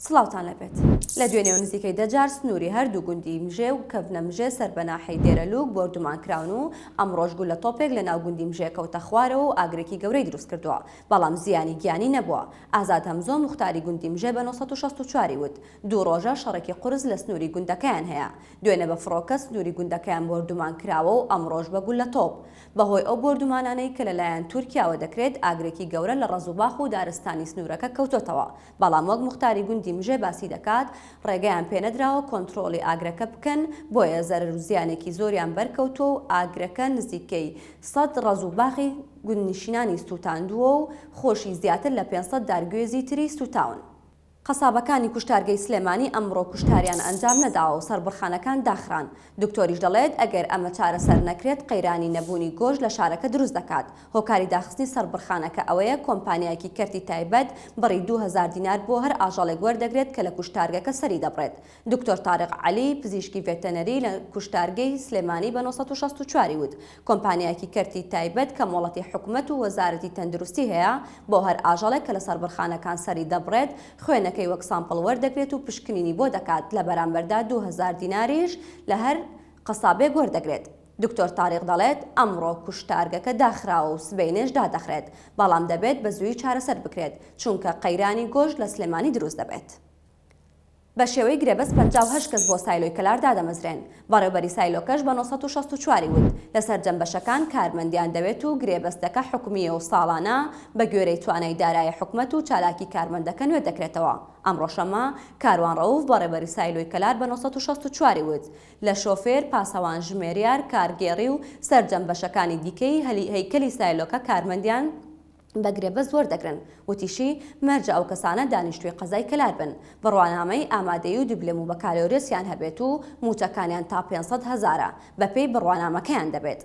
سڵاوتان لێبێت. لە دوێنێوە نزیکەی دە جار سنووری هەردوو گوندی مژێ و کەڤنە مژێ سەر بە ناحیەی دێرەلووک بۆردومان کراون و ئەمڕۆش گوللە تۆپێک لە ناو گوندی مژێ کەوتە خوارەوە و ئاگرێکی گەورەی دروست کردووە، بەڵام زیانی گیانی نەبووە. ئازاد هەمزۆ موختاری گوندی مژێ بە 964 ی وت، دوو ڕۆژە شەڕێکی قورس لە سنووری گوندەکەیان هەیە. دوێنێ بە فڕۆکە سنووری گوندەکەیان بۆردومان کراوە و ئەمڕۆش بە گوللە تۆپ. بەهۆی ئەو بۆردومانانەی کە لەلایەن تورکیاوە دەکرێت ئاگرێکی گەورە لە ڕەز و باخ و دارستانی سنوورەکە کەوتۆتەوە. بەڵام وەک موختاری گوندی مژێ باسی دەکات، ڕێگەیان پێنەدراوە کۆنترۆڵی ئاگرەکە بکەن، بۆیە زەرەر و زیانێکی زۆریان بەرکەوتووە و ئاگرەکە نزیکەی سەد ڕەز و باخی گوندنشینانی سووتاندووە و خۆشی زیاتر لە 500 دار گوێزی تری سووتاون. قەسابەکانی کوشتارگەی سلێمانی ئەمڕۆ کوشتاریان ئەنجام نەداوە و سەربڕخانەکان داخران، دکتۆریش دەڵێت، ئەگەر ئەمە چارەسەر نەکرێت قەیرانی نەبوونی گۆشت لە شارەکە دروست دەکات. هۆکاری داخستنی سەربڕخانەکە ئەوەیە کۆمپانیایەکی کەرتی تایبەت بڕی 2000 دینار بۆ هەر ئاژەڵێک وەردەگرێت کە لە کوشتارگەکە سەری دەبڕێت. دکتۆر تاریق عەلی، پزیشکی ڤێتەنەری لە کوشتارگەی سلێمانی بە 964 ی وت، کۆمپانیایەکی کەرتی تایبەت کە مۆڵەتی حکومەت و وەزارەتی تەندروستی هەیە بۆ هەر ئاژەڵێک کە لە سەربڕخانەکان سەری دەبڕێت خوێنەکەی وەک sample وەردەگرێت و پشکنینی بۆ دەکات لە بەرامبەردا 2000 دیناریش لە هەر قەسابێک وەردەگرێت. دکتۆر تاریق دەڵێت، ئەمڕۆ کوشتارگەکە داخراوە و سبەینێش دادەخرێت، بەڵام دەبێت بە زوویی چارەسەر بکرێت، چونکە قەیرانی گۆشت لە سلێمانی دروست دەبێت. بە شێوەی گرێبەست 58 کەس بۆ سایلۆی کەلار دادەمەزرێن، بەڕێوبەری سایلۆکەش بە 964 ی وت، لە سەرجەم بەشەکان کارمەندیان دەوێت و گرێبەستەکە حکومییە و ساڵانە بە گوێرەی توانای دارایی حکومەت و چالاکی کارمەندەکە نوێ دەکرێتەوە. ئەمڕۆ شەممە، کاروان ڕەئوف بەڕێوبەری سایلۆی کەلار بە 964 ی وت، لە شۆفێر، پاسەوان، ژمێریار، کارگێڕی و سەرجەم بەشەکانی دیکەی هەیکەلی سایلۆکە کارمەندیان بە گرێبەست وەردەگرن. وتیشی، مەرجە ئەو کەسانە دانیشتووی قەزای کەلار بن، بڕوانامەی ئامادەیی و دیبلۆم و بەکالۆریۆسیان هەبێت و مووچەکانیان تا 500 هەزارە بەپێی بڕوانامەکەیان دەبێت.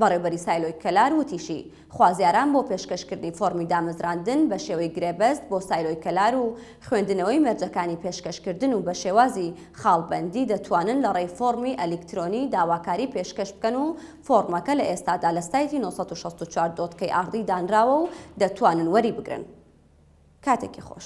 بەڕێوبەری سایلۆی کەلار وتیشی، خوازیاران بۆ پێشکەشکردنی فۆڕمی دامەزراندن بە شێوەی گرێبەست بۆ سایلۆی کەلار و خوێندنەوەی مەرجەکانی پێشکەشکردن و بە شێوازی خاڵبەندی دەتوانن لە ڕێی فۆڕمی ئەلیکترۆنی داواکاری پێشکەش بکەن و فۆڕمەکە لە ئێستادا لە سایتی 964 dot KRD دانراوە و دەتوانن وەریبگرن. کاتێکی خۆش.